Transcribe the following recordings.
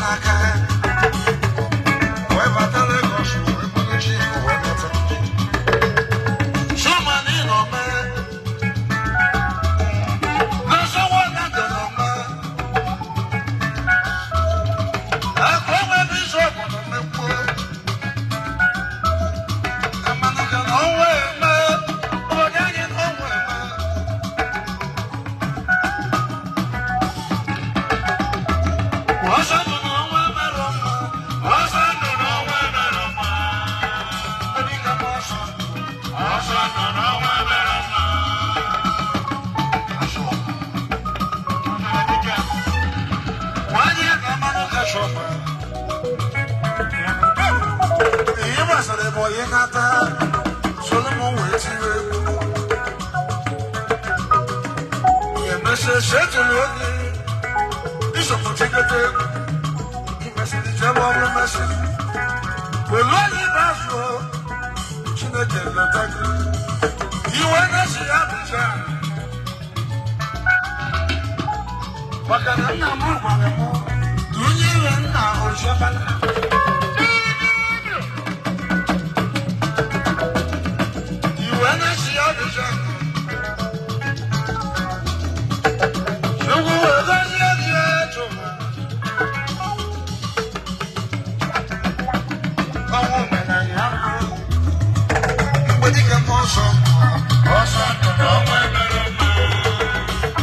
N'aka wee bata Lagos, wee bụrụ chi, wee bata Chuma na ome n'ọsọwọ na dọrọ ome akụ enwe bishọp na mmekwu amanụka na ọnwa eme obodo anyị na ọnwa eme. Ọsọ ndụ na ọnwa mere mma. Ọsọ ndụ n'ọnwa mere mma. Adịka m ọsọ ndụ. Ọsọ ndụ n'ọnwa mere mma. Asọ. Nwanyị ka mmanụ kacha ọma. Ihe gbasara ebe onye nata Solomon wee tiri egwu. Emesịa setụlụ oge bishọp tikete egwu. Imesịrị jebe ọrụ mesịrị. Welu onye ibe azụ Chineke lọta gị. Iwe na-esi ya bụcha. Maka na nna m gwara m na onye nwe nna oziọbala. Iwe na-esi ya bụcha. Chukwu wee gọzie gị echụma. Ọnwụ mere ya mma. Mgbe dike m ọsọ, Ọsọ ndụ n'ọnwa mere mma.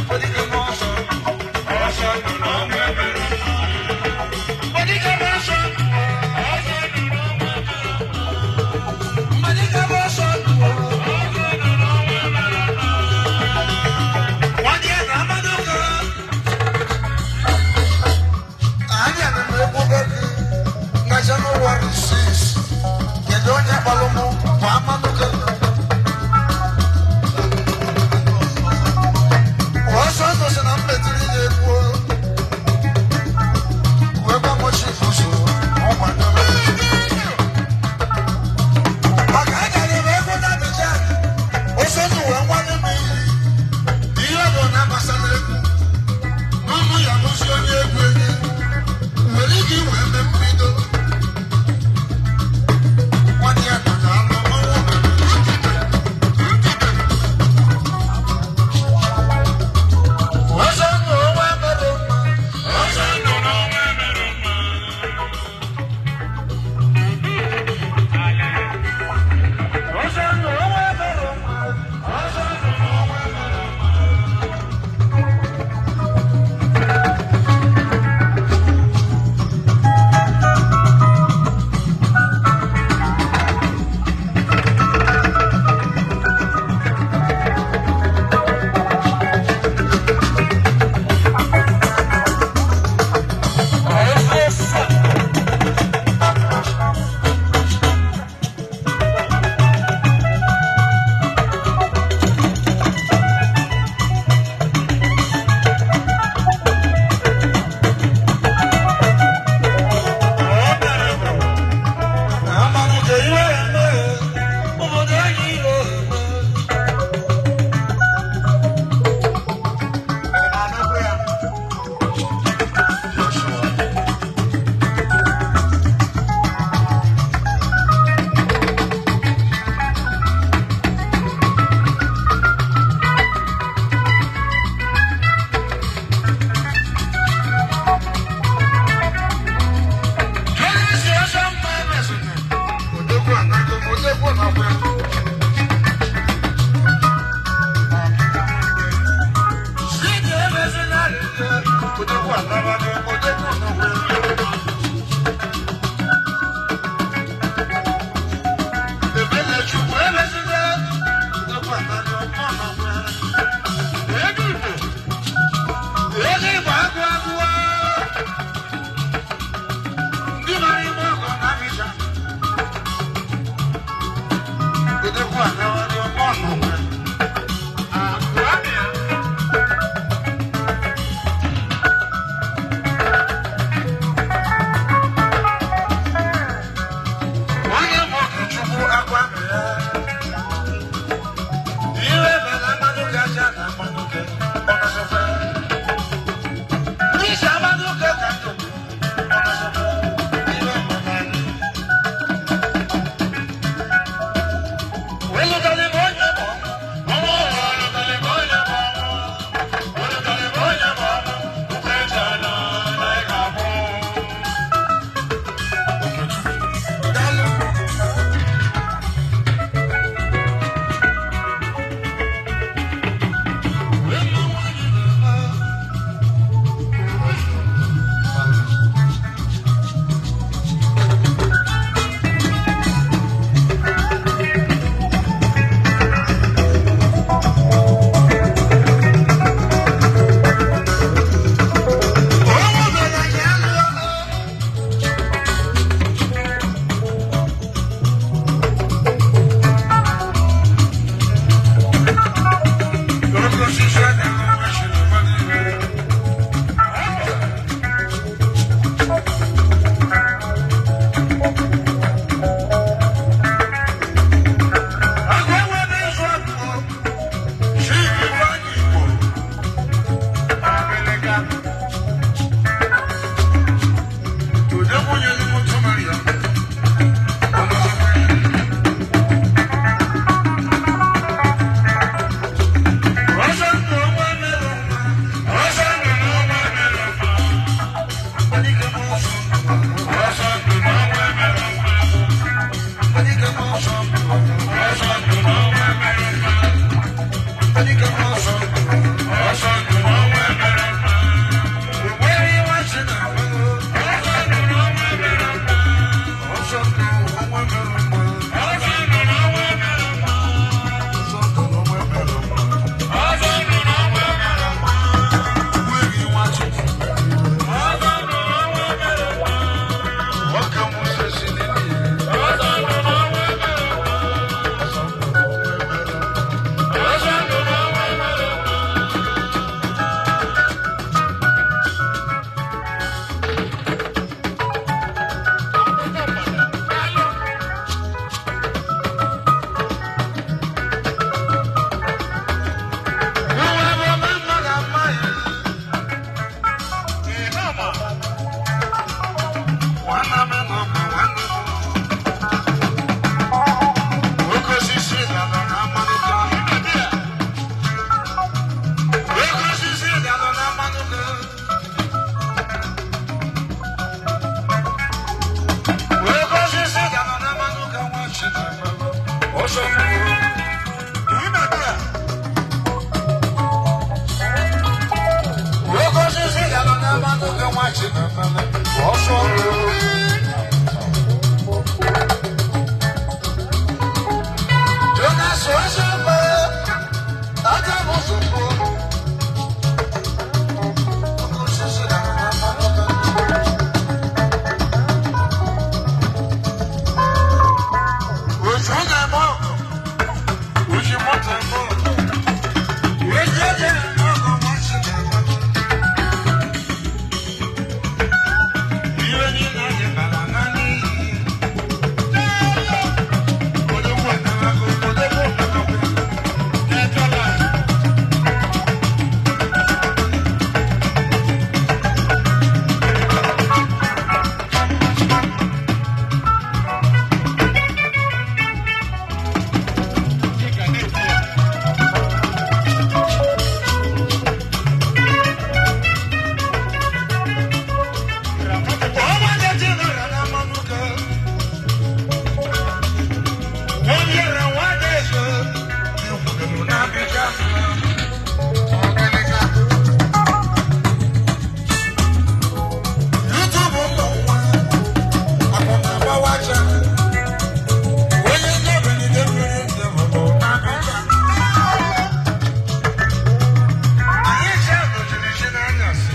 mgbe dike m ọsọ, Ọsọ ndụ n'ọnwa mere mma. mgbe dike m ọsọ. Ọsọ ndụ. Oke osisi gara n'ama n'oge nwa Chinemele. Ọsọ ndụ. Jonas ọsọ mba, aka m ozugbo. Oke osisi gara n'ama n'oge. Ojú na-eme ọgụ, oji moto eme ọgụ, oji ego eme ọgụ nwa Chinemele. Ihe niile anyị bara na n'iyi. Odogwu akarago, odogwu akarago. Ọnwa na-eti n'ụra na mmanụ ka. Onye ra nwa na-eso, ekwuru na Abịja. Ọgịlịga. YouTube ụmụ nwa, akwụ na-agbawa aja. Onye ndebelide mmiri ndebelụ n'Abịja. Anyị ji anọchiri chi n'anyasị.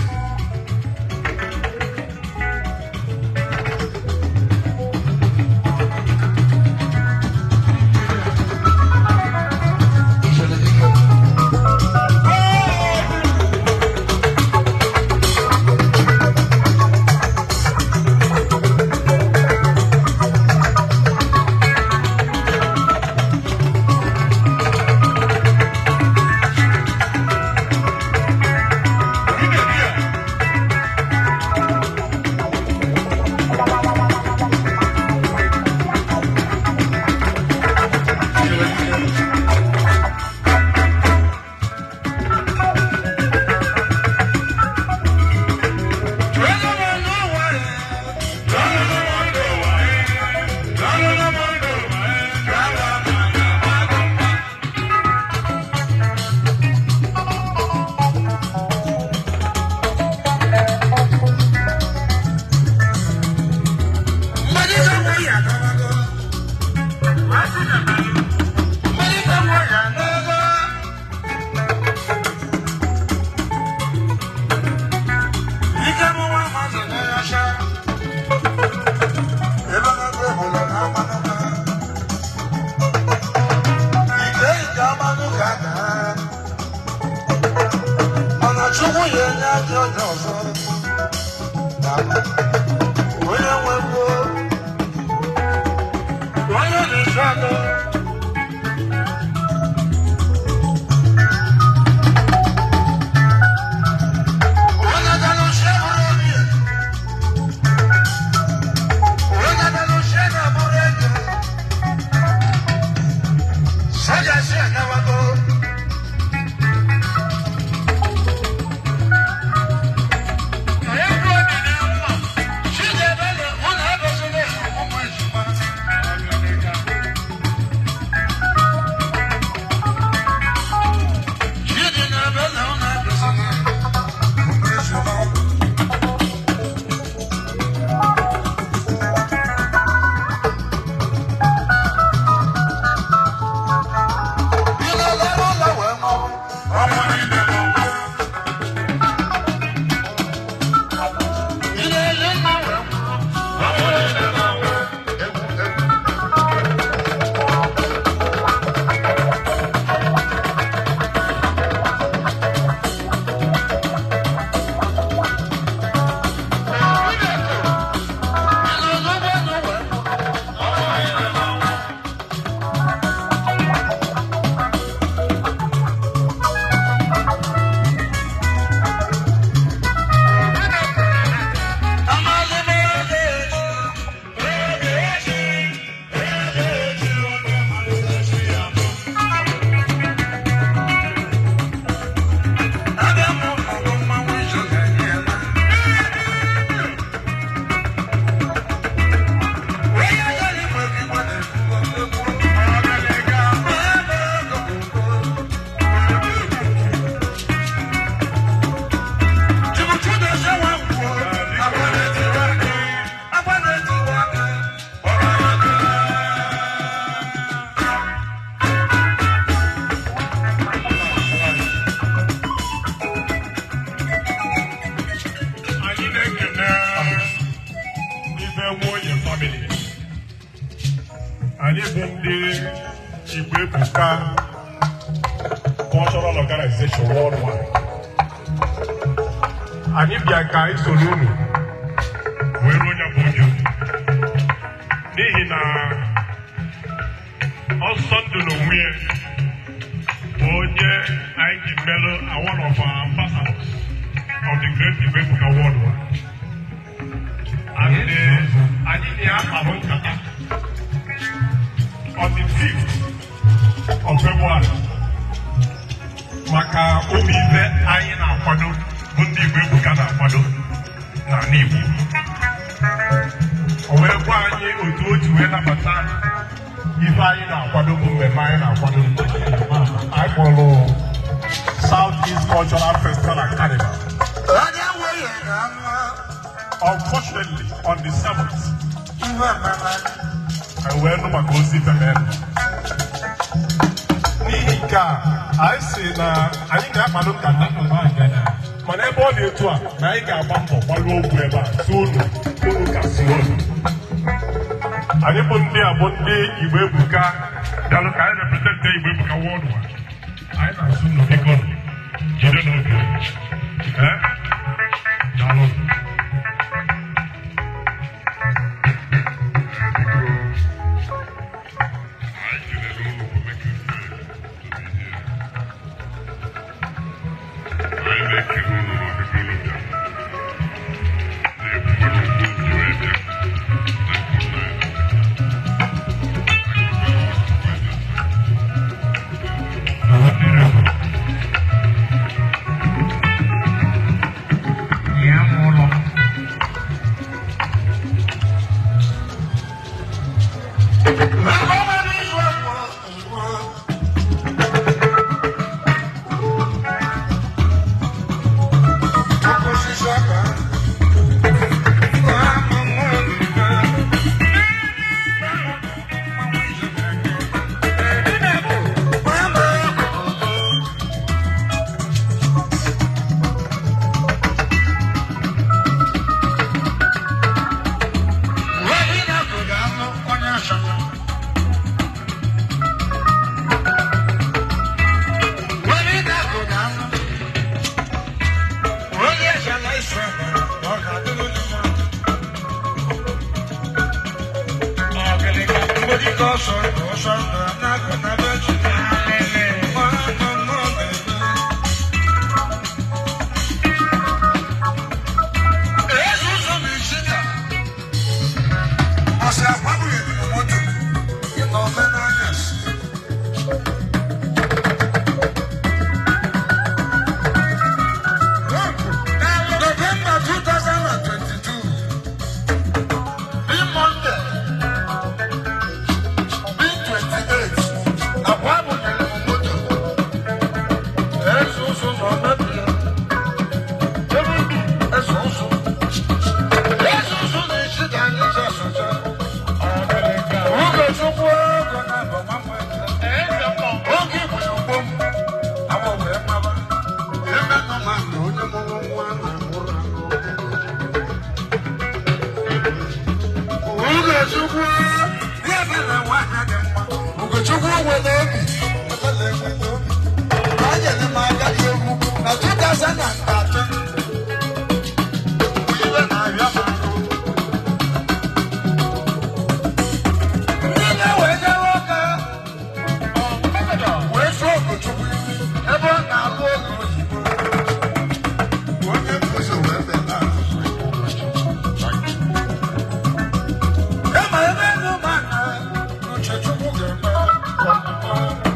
Chukwu ya enye ajọ onye ọzọ. Onye nwe mbụ, onye na-eche atọ. Onye dara ochie bụrụ obi. Onye dara ochie na-abụrụ ego. Soja si agawago. Chidebere, mụ na ebezila ụmụ ejima. Chidi na ebele, mụ na ebezila ụmụ ejima. Igbo Ebuka Cultural Organization worldwide. Anyị bịa ka anyị soro unu wee ruo onye bụ uju, n'ihi na ọsọ ndụ n'onwe ya bụ onye anyị ji melụ one of our ambassadors of the great Igbo Ebuka worldwide. And anyị na-akparụ nkata on the 5th of February maka ụmụ ife anyị na-akwado, bụ ndị Igbo Ebuka na-akwado n'ala Igbo. O wee gwa anyị otu o ji wee nabata ife anyị na-akwado, bụ mmemme anyị na-akwado anyị kpọrọ South East Cultural Festival and Carnival. Unfortunately, on the 7th, anyị wee nụ maka ozi ife mere. N'ihi nke a, anyị si na anyị ga-akpado nkata, mana ebe ọ dị etu a na anyị ga-agba mbọ gbalụọ okwu ebe a si unu unu ka si unu. Anyị bụ ndị a bụ ndị Igbo Ebuka bịalụ ka anyị represent Igbo Ebuka worldwide. Anyị na-asụ unu, biko, jide n'obi unu. Eh? Daalụ. Biko, anyị kelere unu for making time to be here. Anyị na-ekele unu n'ọbịbịa unu bịara. Na-ebukwara okwu ji wee bịa na nke unu anyị. Thank you very much for finding time. Ya ụlọ. November 2022, be Monday, be 28, akwa bunyere m moto. Eze ụzụ na ọmebie. Ebe bi eze ụzụ. Eze ụzụ na-esi ka anyị ji asụcha. Oge Chukwu oge na-abụ nwa oge igbo ugbo m awa wee maba. Ebe nọ ma na onye mụrụ nwa na-amụrụ anụ. Ugochukwu ya bere nwaanyị dị mma. Ugochukwu nwere obi, ebele nwere obi. Ma nyere m aka egwu na 2013. Iwe na-arịa m ahụ. Ndị na-wee jewe ụka wee sụọ Ugochukwu imi ebe ọ na-alụ ụlọ oyibo. Onye nkuzi wee bela asụsụ Ugochukwu. Kama ebe ego ma na Uchechukwu ga-eme ọmụma.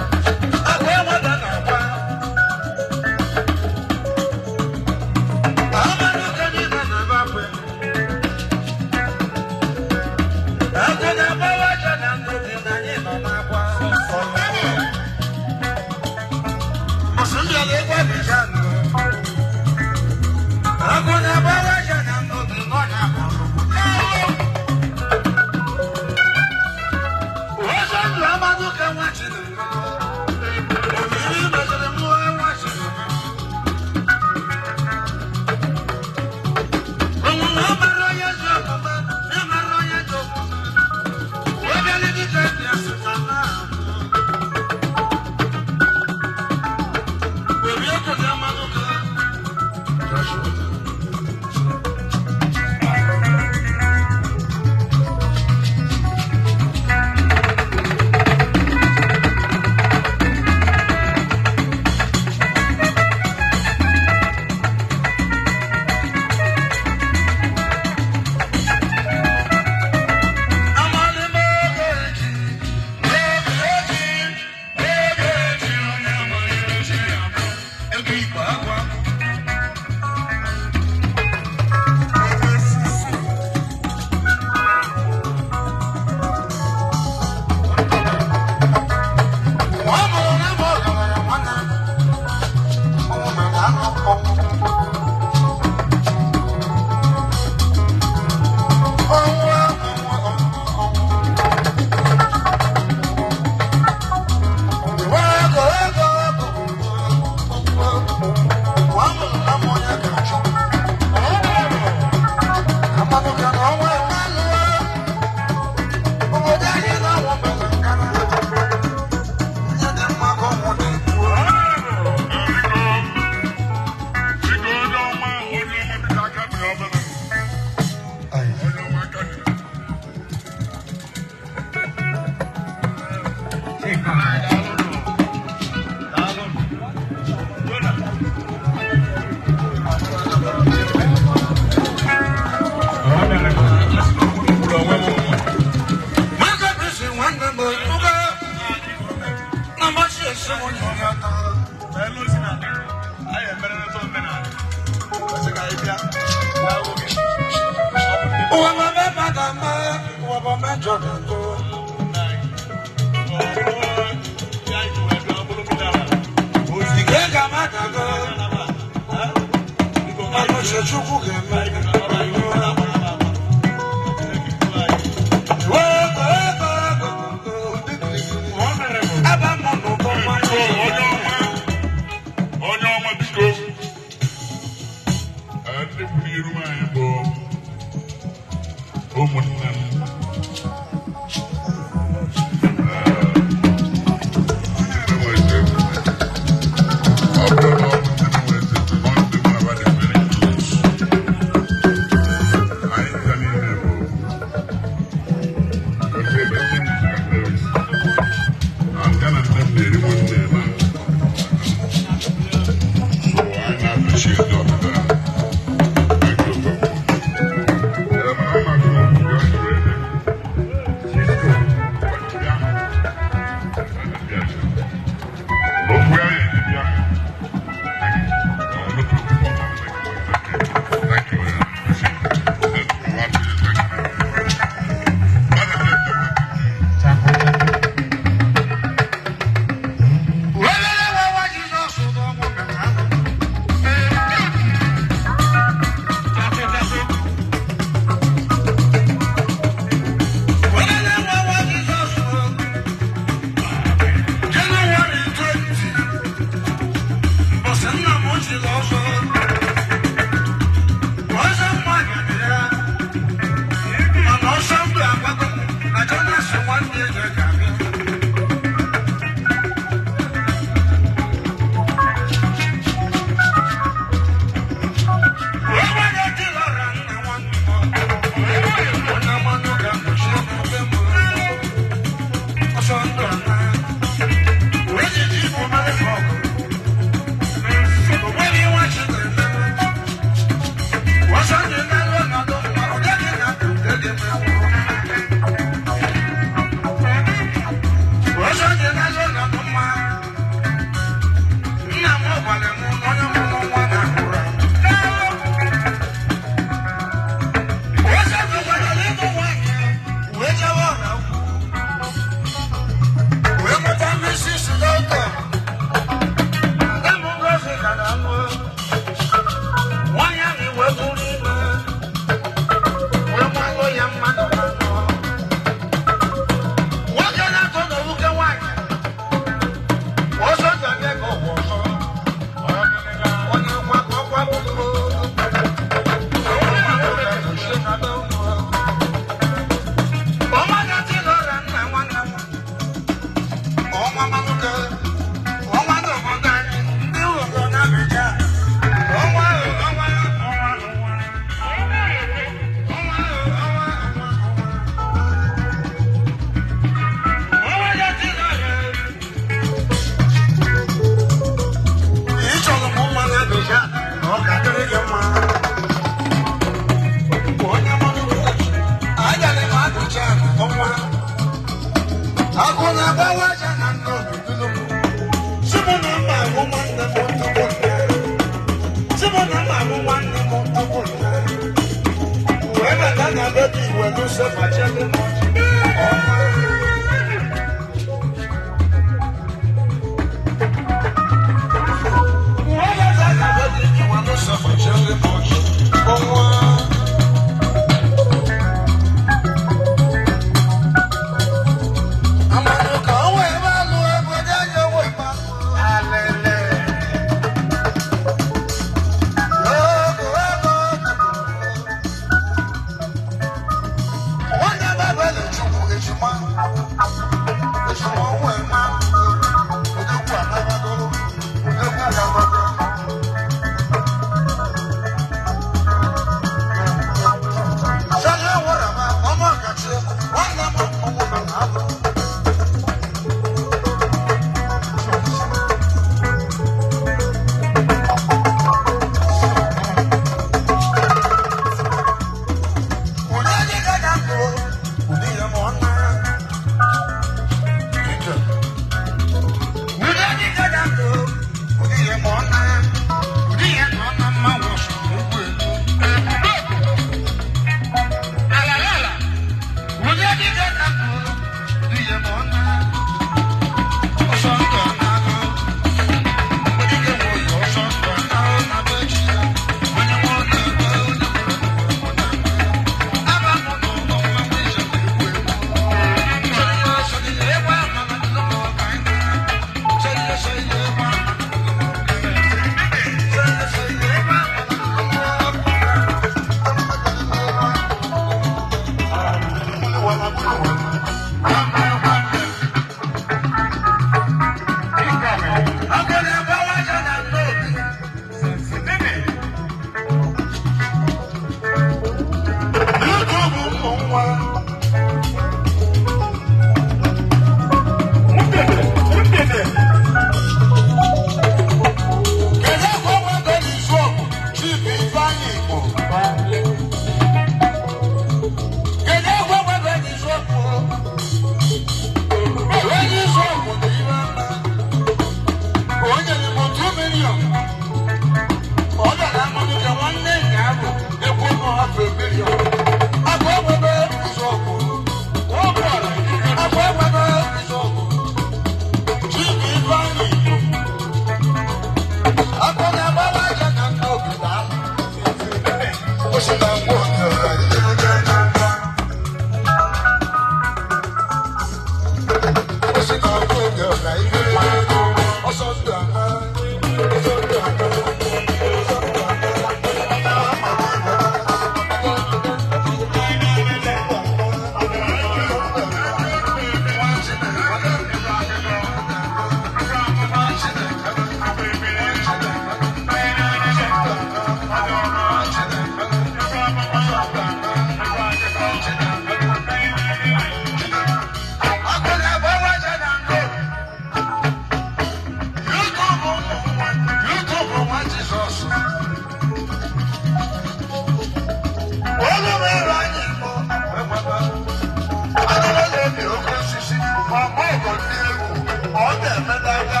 na-emeta aka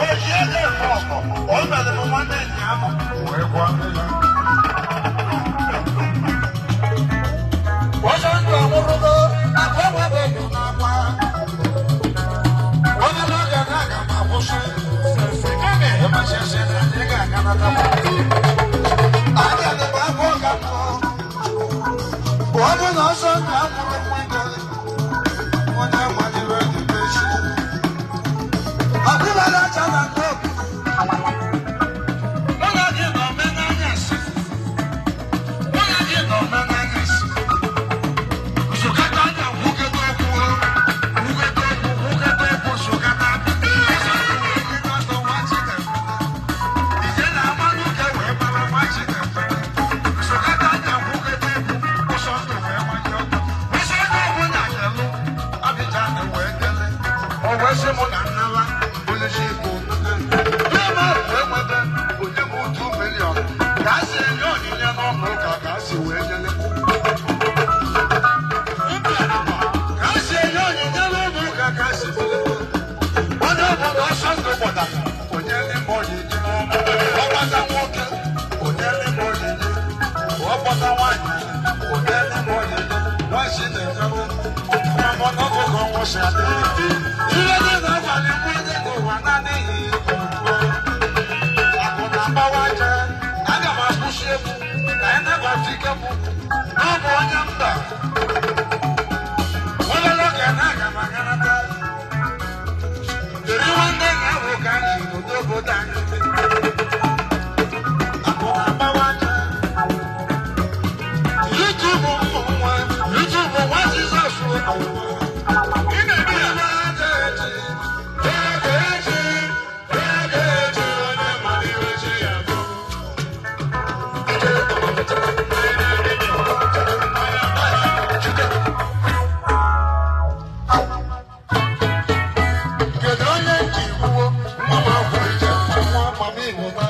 oji ego eme ọkọ o mere m nwanne nnya ahụ wee gwa ya. Ọsọ ndụ anwụrụgo akụ enwebe ndụ n'akwa obere oge na aga m akwụsị ịmachasị na anyị ga-aganata aga m abụ ọga mmụọ ọ bụ na ọsọ ndụ anwụrụ nwa ike onye maliri echi ọbụla acha na nke mụ na gị nọ omenanyasị mụ na gị nọ omenanyasị zụkata anya kwugide okwu kwugide okwu kwugide okwu zụkata ije na amanụ ka wee gbara nwa Chineke zụkata anya kwugide okwu ụsọ ndụ wee gbanye ọkụ ụsọ ndụ ọbụla kelụ Abịja na wee kele o wee sị mụ na nnara onyeisi bụ nnara wee nweta onye m 2 million ka a si enye onyinye n'ụlọ ụka ka a si wee nyele ka a si enye onyinye n'ụlọ ụka ka a si melite onye ọbụla ọsọ ndụ gbọdara onye n'ime onyinye ọgbata nwoke onye n'ime onyinye ọgbata nwaanyị onye n'ime onyinye nwaanyị na-emewe ọmọnọgụgụ nwụsị adịghị ihe dị n'abalị mmiri n'ụwa na-adịghị akụ na-agbawa aja aga m akwụsị egwu ka anyị nabata ike m na ọ bụ onye mba obere oge na aga m aganata deri nwanne na ahụ ka anyị n'ụdị obodo anyị akụ na-agbawa aja YouTube ụmụ nwa YouTube nwa Jizọs ị na-eme ya Kedu onye ji kwuo mma m akwụ ije nwa mama Igbo na